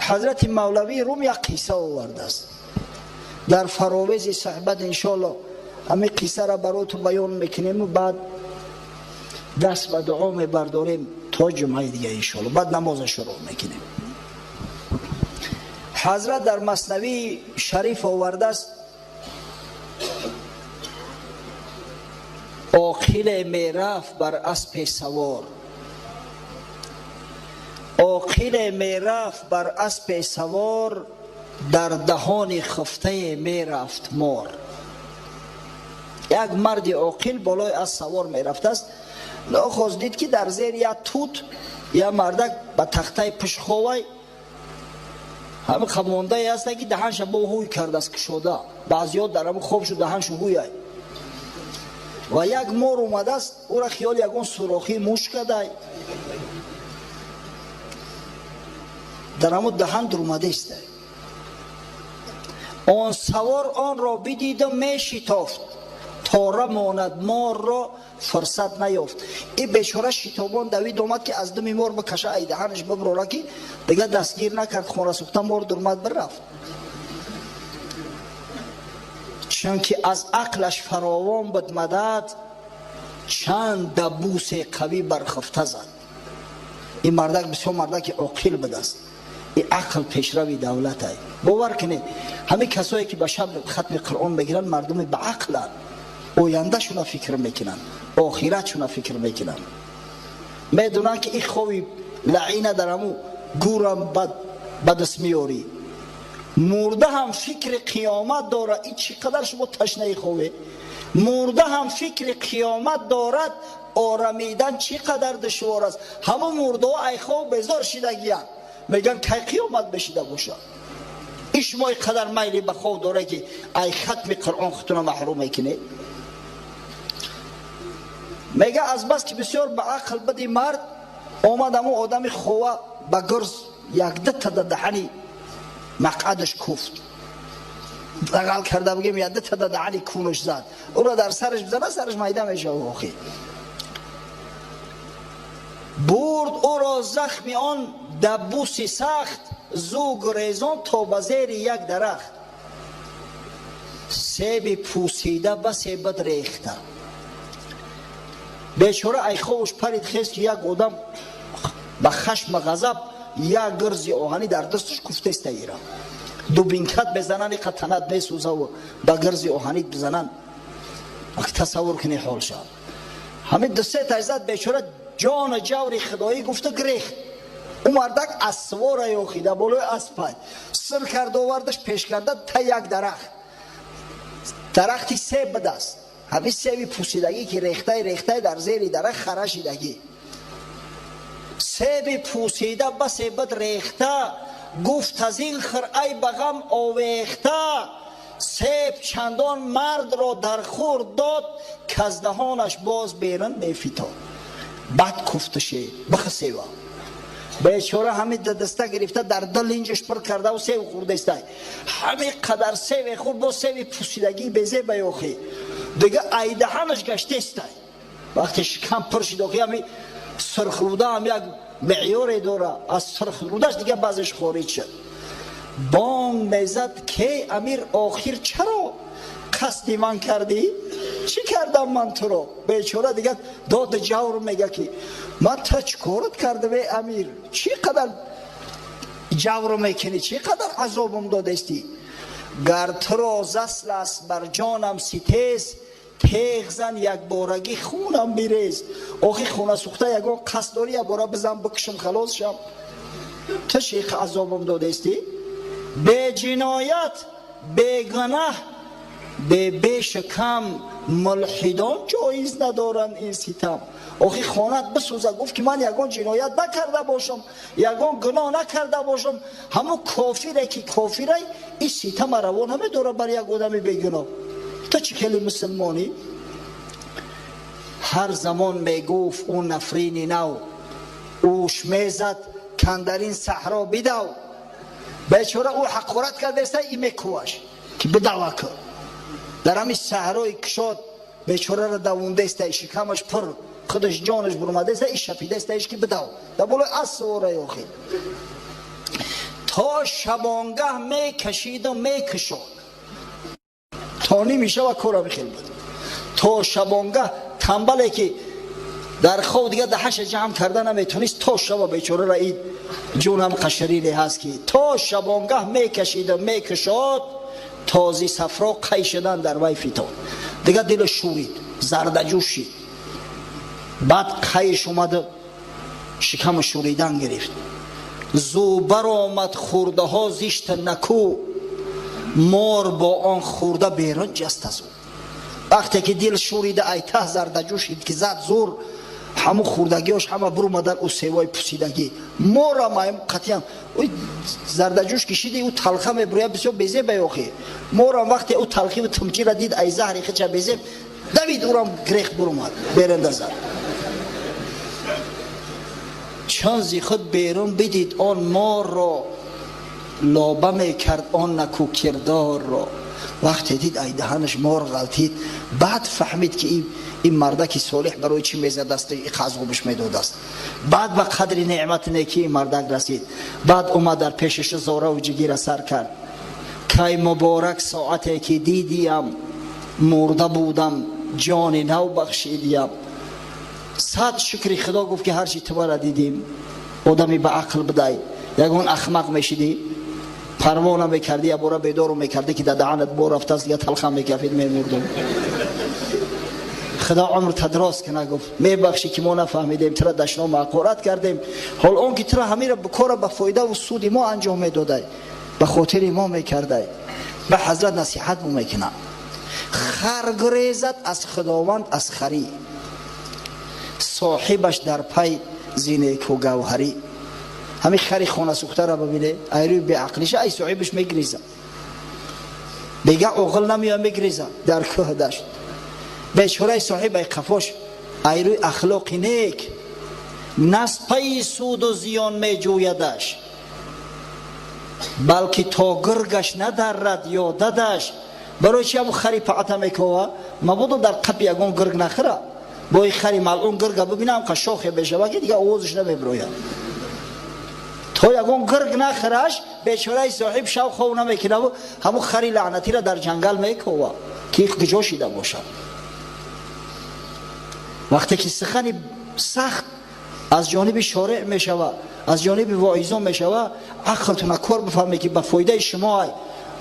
Ҳазрати Мавлавии Рум як қисса овардааст. Дар фаровези суҳбат иншоалло ҳамин қиссаро баротон баён мекунему, баъд даст ба дуо мебардорем то ҷумъаи дига иншоалло, баъд намоза шурӯъ мекунем. Ҳазрат дар Маснавии Шариф овардааст: оқиле мерафт бар аспе савор, оқиле мерафт бар аспе савор, дар даҳони хуфтае мерафт мор. Як марди оқил болои асп савор мерафтааст. Нохост дид, ки дар зери як тут як мардак ба тахтаи пушховай ҳами хамондае ҳаста, ки даҳанша бо ҳуй кардааст, кушода. Баъзиҳо дар ҳамн хоб шуд, даҳаншу ҳуяй. Ва як мор омадааст, ӯра хиёли ягон сурохӣ муш кадай, дар ҳамун даҳан дурумадаиста. Он савор онро бидиду мешитофт, тора монад морро фурсат наёфт. И бечора шитобон давид омад, ки аз думи мор бикаша, ай даҳанаш биброра, ки дига дастгир накард, хона сӯхта мор дурмад бирафт. Чунки аз ақлаш фаровон буд мадад, чанд дабусе қавӣ бархуфта зад. Ин мардак бисёр мардаки оқил будааст. И ақл пешрави давлатай. Бовар кунед, ҳамин касое ки ба шаб хатми Қуръон мегиранд, мардуми ба ақланд, ояндашуна фикр мекунанд, охиратшуна фикр мекунанд. Медонанд, ки ин хови лаина дар ҳамун гурам ба даст меёрӣ. Мурда ҳам фикри қиёмат дорад. И чӣ қадар шумо ташнаи хове? Мурда ҳам фикри қиёмат дорад, орамидан чӣ қадар душвор аст. Ҳамун мурдаҳо ай хов безор шидагиянд, мегӯянд, кай қиёмат бешида бошад. Ин шумо қадар майли ба хов дорад, ки ай хатми Қуръон худтуна маҳрум мекунед. Мега, аз бас ки бисёр ба ақл буди мард, омад ҳамун одами хова ба гурз якдата да даҳани мақъадаш куфт. Дағал карда бигем, якдата да даҳани кунаш зад. Ӯро дар сараш бизана, сараш майда мешавад. Охир бурд ӯро захми он даббуси сахт, зу гурезон то ба зери як дарахт. Себи пӯсида басе бад рехта. Бечора айховуш парид хест, ки як одам ба хашма ғазаб як гирзи оҳанӣ дар дасташ куфтеста. Ира дубинкат мезананд, иқа танат месӯзаву ба гирзи оҳанӣ бизананд, тасаввур кунӣ ҳолша. Ҳамин дусе зад, бечора ҷону ҷаври худоӣ гуфта гирехт. Ӯ мардак асвора ёхида болои аспай сир карда овардаш, пеш карда та як дарахт. Дарахти себ будааст, ҳамин себи пӯсидагӣ, ки рехтай рехтай дар зери дарахт хара шидагӣ. Себи пӯсида басе бад рехта, гуфт: аз ин хир ай ба ғам овехта. Себ чандон мардро дар хур дод, каз даҳонаш боз берун мефитод. Бад куфташе бихсева. Бечора ҳамин даста гирифта, дар ду линҷаш пур кардаву сев хӯрдестай. Ҳамин қадар севе хӯрд, бо севи пӯсидагии безеба ёхи дига айдаҳанаш гаштестай. Вақте шикам пур шид, охи ҳами сурхруда ҳам як меъёре дора, аз сурхрудаш дига баъзеш хориҷ шуд. Бонг мезад: ке амир, охир чаро қасди ман кардӣ? Чӣ кардам ман туро? Бечора дига доду ҷавр мега, ки ман та чӣ корат кардам, э амир? Чӣ қадар ҷавр мекунӣ? Чӣ қадар азобам додестӣ? Гар туро засл аст бар ҷонам ситез, теғ зан, якборагӣ хунам бирез. Охи хона сӯхта, ягон қасд дорӣ, якбора бизан, бикушам, халос шам. Ту шиқ азобам додестӣ беҷиноят, бегунаҳ, бебешу кам. Мулҳидон ҷоиз надоранд ин ситам. Охи хонат бисӯза, гуфт, ки ман ягон ҷиноят накарда бошам, ягон гуноҳ накарда бошам, ҳамун кофире ки кофирай, ин ситама раво намедорад бар як одами бегуноҳ. Ту чӣ хеле мусулмонӣ? Ҳар замон мегуфт ӯ нафрини нав, ӯш мезад кандарин саҳро бидав. Бечора ӯ ҳақорат кардаеста, и мекуваш, ки бидава кун. Дар ҳамин саҳрои кушод бечораро давондаеста, шикамаш пур, худаш ҷонаш бурмадаеста, и шапидаеста, ки бидав дар болои асп савора. Охи то То шабонгаҳ мекашиду мекушод, то ними шава кора бихел буд. То шабонгаҳ тамбале ки дар хоб дига даҳаша ҷамъ карда наметонист, то шаба бечораро ин ҷунам қашарире ҳаст ки то шабонгаҳ мекашиду мекушод, този сафро қай шудан дар вай фитод. Дига дило шурид, зардаҷӯш шид. Баъд қайш омаду шикаму шуридан гирифт. Зу баромад хурдаҳо зишта наку, мор бо он хурда берун ҷаст аз ӯ. Вақте ки дил шурида, айтаҳ зардаҷӯ шид, ки зад зур, ҳамун хурдагиҳош ҳама бурумадан, ӯ севои пусидагӣ. Морам қатъиян зардаҷӯш кишиди, ӯ талха мебурояд, бисёр безеб охи. Морам вақте ӯ талхиву тумчира дид, ай заҳри хича безеб давид, ӯрам грехт, бурумад, беренда зад. Чун зи худ берун бидид он морро, лоба мекард он накӯкирдорро. Вақте дид, ай даҳанаш мор ғалтид, баъд фаҳмид, ки ин мардаки солеҳ барои чӣ мезадааст, қазғубиш медодааст. Баъд ба қадри неъмати некии мардак расид. Баъд омад, дар пешаш зораву ҷигира сар кард: кай муборак соате ки дидиям, мурда будам, ҷони нав бахшидиям. Сад шукри Худо, гуфт, ки ҳарчи ту мара дидим, одами ба ақл будай, ягон ахмақ мешидӣ, парво намекардӣ, ябора бедору мекардӣ, ки дар даҳанат бо рафтааст, дига талха мекафид, мемурдум. Худо умр тадроз кана, гуфт, мебахшӣ, ки мо нафаҳмидем, тура дашному ҳақорат кардем, ҳол он ки тура ҳамира кора ба фоидаву суди мо анҷом медодай, ба хотири мо мекардай. Ба ҳазрат насиҳат бу мекунад: хар гурезад аз Худованд аз харӣ, соҳибаш дар пай зинеку гавҳарӣ. Ҳамин хари хонасӯхтара бибине, айрӯи беақлиша ай соҳибаш мегреза, бега оғил намея, мегреза дар кӯҳ дашт. Бечораи соҳиб ай қафош, айрӯи ахлоқи нек наспаи суду зиён меҷӯядаш, балки то гургаш надаррад ё дадаш. Барои чи ҳаму хари паата мекова? Мабодо дар қапи ягон гург нахӯра. Бо и хари малъун гурга бибинам, қа шохе мешава, ки дига овозаш намебирояд. То ягон гург нахӯраш, бечораи соҳиб шав хов намекунаву ҳамун хари лаънатира дар ҷангал мекова, ки куҷо шида бошад. Вақте ки сухани сахт аз ҷониби шореъ мешава, аз ҷониби воизон мешава, ақлтуна кор бифаҳме, ки ба фоидаи шумо ай.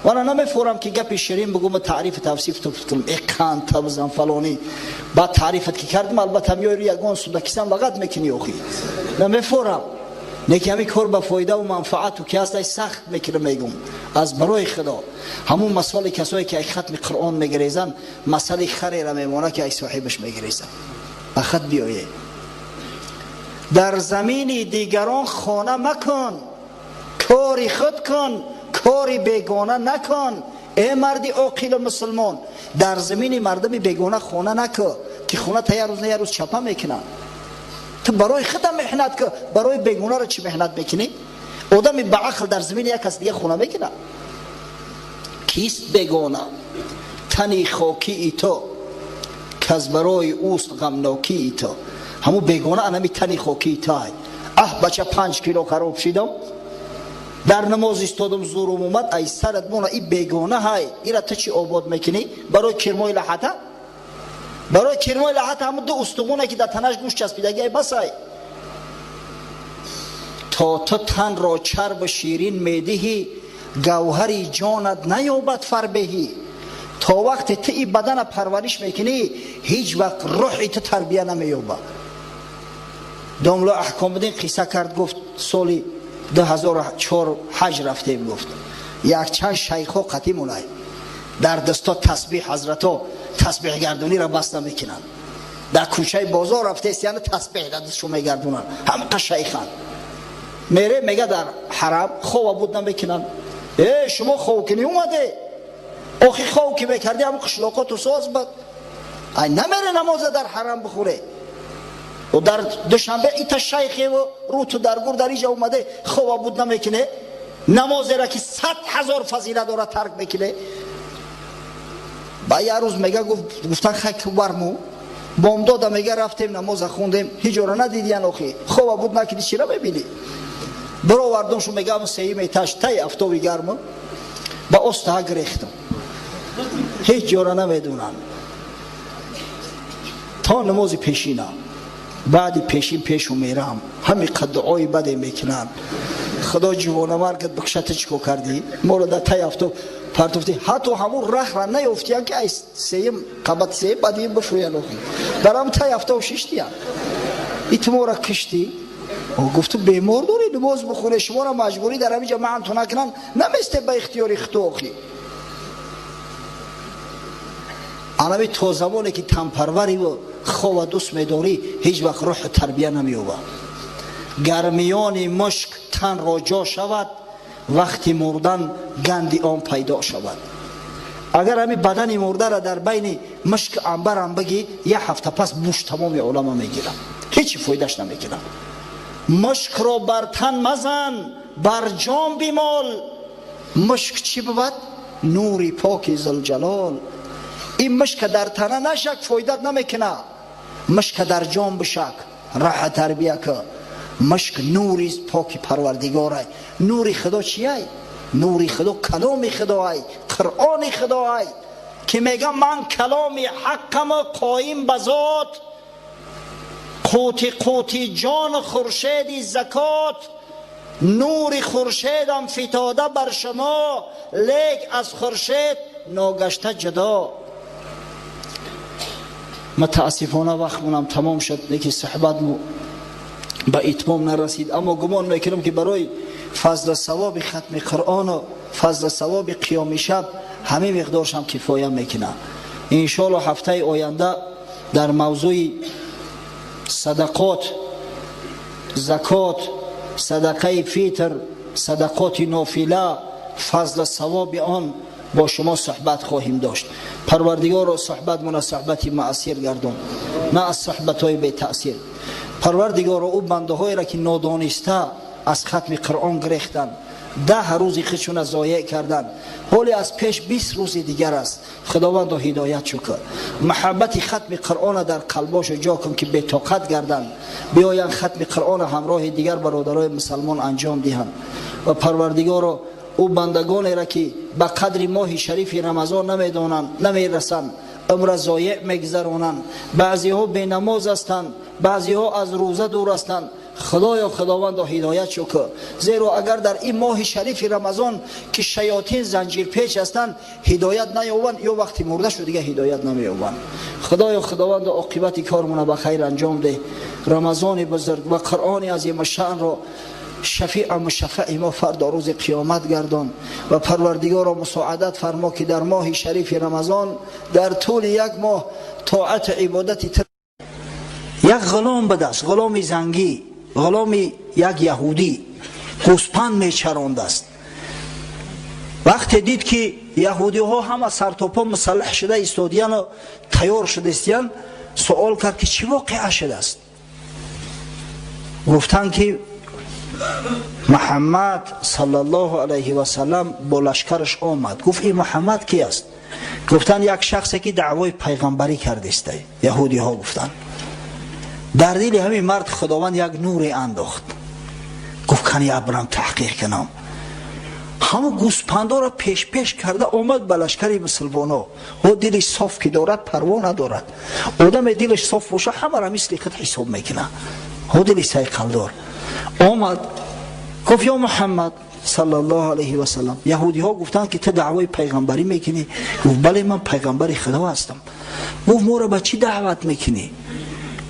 Вана намефорам, ки гапи ширин бугум, таърифу тавсиф кунам, эканта бизан фалонӣ. Баъд таърифат ки кардим, албатта меёри, ягон судакисам лағат мекунӣ охи. Намефорам, неки ҳамин кор ба фоидаву манфаату ки ҳаст, ай сахт мекунам, мегум аз барои Худо. Ҳамун масоли касое ки ай хатми Қуръон мегирезанд, масали харера мемонад, ки ай соҳибаш мегирезад. Ба хат биёе. Дар замини дигарон хона макун, кори худ кун, кори бегона накун. Э марди оқилу мусулмон, дар замини мардуми бегона хона наку, ки хона та як рӯз на як рӯз чапа мекунанд. Ту барои худам меҳнат ку, барои бегонаро чӣ меҳнат мекунӣ? Одами ба ақл дар замини як кас дига хона мекунад? Кист бегона? Тани хокии ту, каз барои ӯст ғамнокии ту. Ҳамун бегона анами тани хокии ту ай. Аҳ, бача, 5 кило хароб шидам, дар намоз истодам, зурум омад, ай сарат мона. И бегона ҳай, ира ту чӣ обод мекунӣ? Барои кирмои лаҳата, барои кирмои лаҳата, ҳамун ду устухоне, ки дар танаш гӯшт часпидаги, ай басай. То ту танро чарбу ширин медиҳӣ, гавҳари ҷонат наёбад фарбеҳӣ. То вақте ту и бадана парвариш мекунӣ, ҳеҷ вақт рӯҳи ту тарбия намеёбад. Домло Аҳкомуддин қисса кард, гуфт, соли 2004 ҳаҷ рафтем, гуфт, якчанд шайхҳо қатӣ мунай, дар дасто тасбиҳ, ҳазрато тасбиҳгардониро бас намекунанд. Дар кӯчаи бозор рафтест, яъне тасбиҳ дар дастшо мегардонанд. Ҳамқа шайхан мере, мега, дар ҳарам хова буд намекунанд. Э, шумо ховкунӣ омаде? Охи, хов ки мекардӣ, ҳамн қишлоқоту соз бад. Ай намере намоза дар ҳарам бихӯре. Дар Душанбе ита шайхеву руту дар гур дар иҷа омаде, хова буд намекуне, намозера, ки 100 000 фазилат дорад, тарк мекуне. Ба як рӯз, мега, гуфтан, хай барму бомдода, мега, рафтем, намоза хондем, ҳиҷора надидиян. Охи, хова буд накиди, чира мебинӣ? Баровардам шу мегам сеюм этаж тай афтоби гармо ба остаҳа гирехтам. Ҳеҷ ҷора намедонам. То намози пешина. Баъди пешин пешу мерам. Ҳами қад дуои баде мекунанд. Худо ҷувонамаргат бикушата чӣ кор кардӣ? Моро дар тай афтоб партофтӣ. Ҳатто ҳамун раҳра наёфтиян ки ай сеюм қабат сеюм баъди бифурӯян охи. Дар ҳам тай афтоб шиштиян. Ит моро киштӣ? Гуфту бемор дорӣ намоз бихоне, шуморо маҷбурӣ дар ҳамин ҷо маънту накунанд, наместе ба ихтиёри худо охи. Анами то замоне ки танпарвариву хова дӯст медорӣ, ҳеҷ вақт рӯҳу тарбия намеёбад. Гармиёни мушк танро ҷо шавад, вақти мурдан ганди он пайдо шавад. Агар ҳамин бадани мурдара дар байни мушк амбарам бигӣ, як ҳафта пас муш тамоми олама мегирад, ҳеҷ фоидаш намекунад. Мушкро бар тан мазан, бар ҷон бимол. Мушк чӣ бувад? Нури поки Зулҷалол. Ин мушка дар тана нашак, фоидат намекунад. Мушка дар ҷон бишак, раҳа тарбия ка. Мушк нури поки Парвардигорай. Нури Худо чияй? Нури Худо каломи Худоай, Қуръони Худоай, ки мегам ман каломи ҳаққаму қоим ба зот, қути қути ҷону хуршеди закот, нури хуршедам фитода бар шумо, лек аз хуршед ногашта ҷудо. Мутаассифона вақтмонам тамом шуд, леки суҳбатмо ба итмом нарасид. Аммо гумон мекунам ки барои фазла савоби хатми Қуръону фазла савоби қиёми шаб ҳамин миқдоршам кифоя мекунад. Иншоалло ҳафтаи оянда дар мавзӯи садақот, закот, садақаи фитр, садақоти нофила, фазла савоби он бо шумо суҳбат хоҳим дошт. Парвардигоро, суҳбатмона суҳбати муассир гардон, на аз суҳбатҳои бетаъсир. Парвардигоро, ӯ бандаҳоеро ки нодониста аз хатми Қуръон гирехтанд, 10 рӯзи худшона зоеъ карданд, ҳоле аз пеш 20 рӯзи дигар аст. Худовандо, ҳидоят шукр. Муҳаббати хатми Қуръона дар қалбошо ҷо кун, ки бетоқат гарданд, биёянд хатми Қуръона ҳамроҳи дигар бародарои мусалмон анҷом диҳанд. Ва Парвардигоро, ӯ бандагонеро ки ба қадри моҳи шарифи Рамазон намедонанд, намерасанд, умра зоеъ мегузаронанд, баъзеҳо бенамоз ҳастанд, баъзеҳо аз рӯза дур ҳастанд, Худоё, Худовандо, ҳидоят шукр. Зеро агар дар ин моҳи шарифи Рамазон ки шаётин занҷирпеч ҳастанд ҳидоят наёбанд, ё вақти мурда шуд дига ҳидоят намеёбанд. Худоё, Худовандо, оқибати кормона ба хайр анҷом деҳ. Рамазони бузург ва Қуръони азимашаънро шафиъ мушаффаи мо фардо рӯзи қиёмат гардон. Ва Парвардигоро, мусоадат фармо, ки дар моҳи шарифи Рамазон дар тӯли як моҳ тоату ибодати як ғулом будааст, ғуломи зангӣ, ғуломи як яҳудӣ, гӯспанд мечарондааст. Вақте дид ки яҳудиҳо ҳама сартопо мусаллаҳ шуда истодияну тайёр шудаистиян, суол кард, ки чӣ воқеа шудааст. Гуфтанд, ки Муҳаммад саллаллоҳу алайҳи васаллам бо лашкараш омад. Гуфт: ин Муҳаммад ки аст? Гуфтанд: як шахсе ки даъвои пайғамбарӣ кардиста. Яҳудиҳо гуфтанд. Дар дили ҳамин мард Худованд як нуре андохт. Гуфт: кани абрам таҳқиқ кунам. Ҳамун гӯспандоро пешпеш карда омад ба лашкари мусулмоно. О дили соф ки дорад, парво надорад. Одаме дилаш соф боша, ҳамаро мисли худ ҳисоб мекунад. О дили сайқалдор омад, гуфт: ё Муҳаммад саллаллоҳу алайҳи васаллам, яҳудиҳо гуфтанд, ки ту даъвои пайғамбарӣ мекунӣ. Гуфт: бале, ман пайғамбари Худо ҳастам. Гуфт: моро ба чӣ даъват мекунӣ?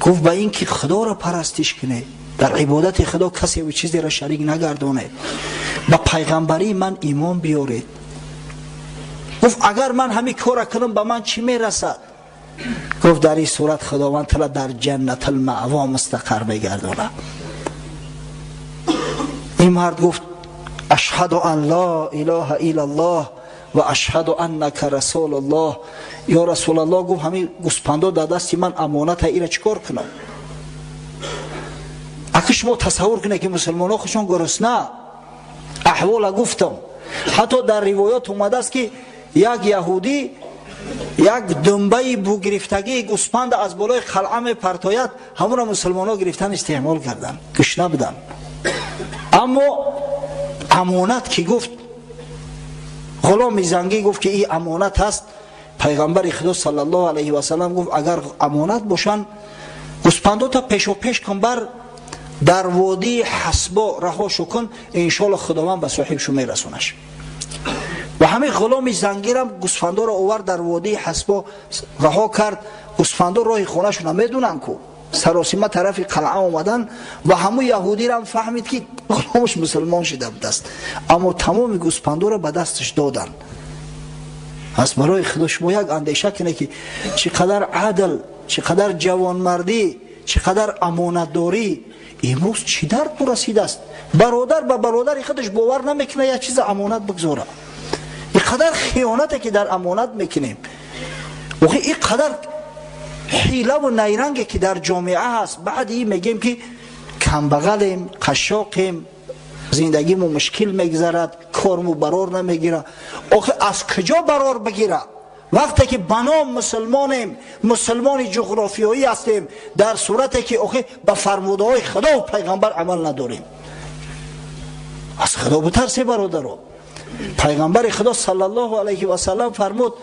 Гуфт: ба ин ки Худоро парастиш кунед, дар ибодати Худо касеву чизеро шарик нагардонед, ба пайғамбарии ман имон биёред. Гуфт: агар ман ҳамин кора кунам, ба ман чӣ мерасад? Гуфт: дар ин сурат Худованд тура дар ҷаннатулмаъво мустақар мегардонад. Ин мард гуфт: ашҳаду ан ла илаҳа иллаллоҳ ва ашҳаду аннака расулуллоҳ. Ё Расулаллоҳ, гуфт, ҳамин гӯспандо дар дасти ман амоната, ира чӣ кор кунам? Аки шумо тасаввур кунед, ки мусулмонҳо худшон гурусна аҳвола гуфтам. Ҳатто дар ривоят омадааст, ки як яҳудӣ як думбаи бугирифтагии гӯспанда аз болои қалъа мепартояд, ҳамонро мусулмонҳо гирифтан истеъмол карданд, гушна буданд. Аммо амонат ки гуфт, ғуломи зангӣ гуфт ки ин амонат ҳаст. Пайғамбари Худо саллаллоҳу алайҳи васаллам гуфт, агар амонат бошанд, гӯспандота пешопеш кун, бар дар водии Ҳасбо раҳошу кун, иншоалло Худованд ба соҳибшу мерасонаш. Ва ҳамин ғуломи зангирам гӯсфандоро овард, дар водии Ҳасбо раҳо кард. Гӯсфандо роҳи хонашона медунанд ку, саросима тарафи қалъа омадан. Ва ҳамун яҳудирам фаҳмид, ки ғуломаш мусулмон шида будааст, аммо тамоми гӯспандоро ба дасташ доданд. Пас барои Худо шумо як андеша кунед, ки чӣ қадар адл, чӣ қадар ҷавонмардӣ, чӣ қадар амонатдорӣ имрӯз чӣ дард расидааст. Бародар ба бародари худаш бовар намекунад, як чиза амонат бигзора. Ин қадар хиёнате ки дар амонат мекунем, охи ин қадар ҳилаву найранге ки дар ҷомеа ҳаст. Баъди ин мегӯем, ки камбағалем, қашшоқем, зиндагиму мушкил мегузарад, корму барор намегира. Охи аз куҷо барор бигира, вақте ки ба ном мусулмонем, мусулмони ҷуғрофиёӣ ҳастем, дар сурате ки охи ба фармудаҳои Худову пайғамбар амал надорем? Аз Худо битарсе, бародаро. Пайғамбари Худо саллаллоҳу алайҳи васаллам фармуд: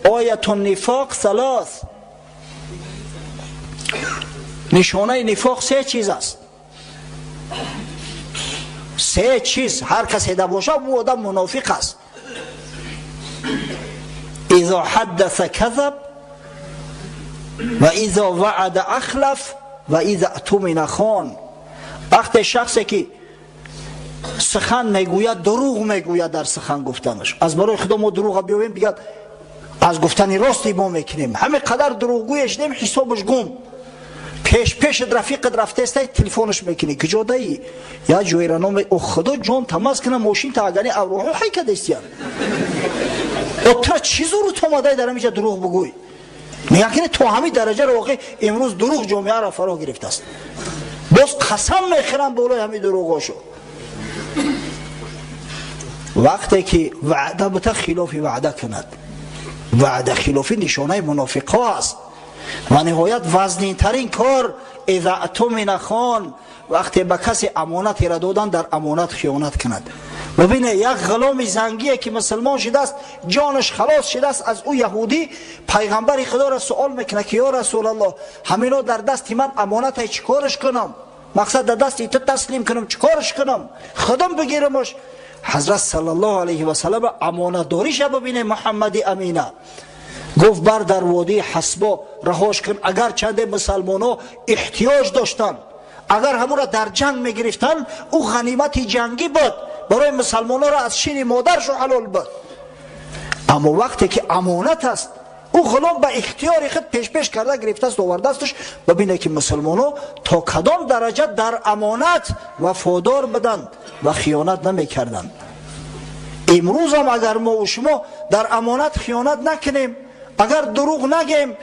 آية النفاق ثلاث. Нишонаи нифоқ се чиз аст. Се чиз ҳар касе да бошад, ӯ одам мунофиқ аст: إذا حدث كذب، وإذا وعد أخلف، وإذا اؤتمن خان. Вақте шахсе ки сухан мегӯяд, дурӯғ мегӯяд дар сухан гуфтанаш. Аз барои Худо мо дурӯға биёвем, бигӯяд, аз гуфтани рости мо мекунем. Ҳаме қадар дурӯғгӯе шудем, ҳисобаш гум. Пеш пешат рафиқат рафтестай, телефонаш мекунӣ: «Куҷо даи?» Я ҷойра номе. О Худо ҷон тамаз кунам, мошин та агани авроҳо ҳай кадестиян. О тра чӣ зурут омадай дар ҳамиҷа дурӯғ бугӯй? Мегӯян, то ҳамин дараҷаро воқеъ имрӯз дурӯғ ҷомеаро фаро гирифтааст. Боз қасам мехӯрам болои ҳамин дурӯғошо. Вақте ки ваъда бута, хилофи ваъда кунад, ваъда хилофӣ нишонаи мунофиқҳо аст. Ва ниҳоят вазнинтарин кор: إذا اؤتمن خان. Вақте ба касе амонатеро додан, дар амонат хиёнат кунад. Бибине, як ғуломи зангие ки мусулмон шудааст, ҷонаш халос шудааст аз ӯ яҳудӣ, пайғамбари Худоро суол мекунад, ки ё Расулаллоҳ, ҳамино дар дасти ман амонатай, чӣ кораш кунам? Мақсад, дар дасти ту таслим кунам, чӣ кораш кунам? Худам бигирамош? Ҳазрат саллаллоҳу алайҳи васаллам амонатдориша бибине. Муҳаммади Амина гуфт: «Бар дар водии Ҳасбо раҳош кун». Агар чанде мусалмоно эҳтиёҷ доштанд, агар ҳамура дар ҷанг мегирифтанд, ӯ ғанимати ҷангӣ буд, барои мусалмононро аз шири модаршу ҳалол буд. Аммо вақте ки амонат аст, ӯ ғулом ба ихтиёри худ пешпеш карда гирифтааст, овардасташ. Бибине, ки мусулмоно то кадом дараҷа дар амонат вафодор буданд ва хиёнат намекарданд. Имрӯзам агар мо шумо дар амонат хиёнат накунем, агар дурӯғ нагем,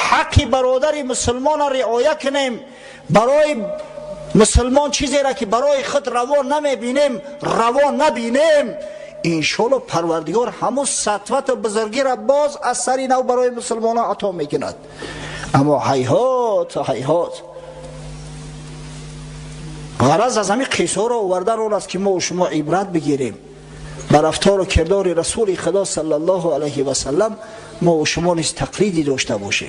ҳаққи бародари мусулмонро риоя кунем, барои мусулмон чизеро ки барои худ раво намебинем, раво набинем, иншоалло Парвардигор ҳамун сатвату бузургиро боз аз сари нав барои мусулмонон ато мекунад. Аммо ҳайҳот, ҳайҳот. Ғараз аз ҳамин қиссаҳоро овардан он аст, ки мо шумо ибрат бигирем. Ба рафтору кирдори Расули Худо саллаллоҳу алайҳи васаллам мо шумо низ тақлиди дошта бошем.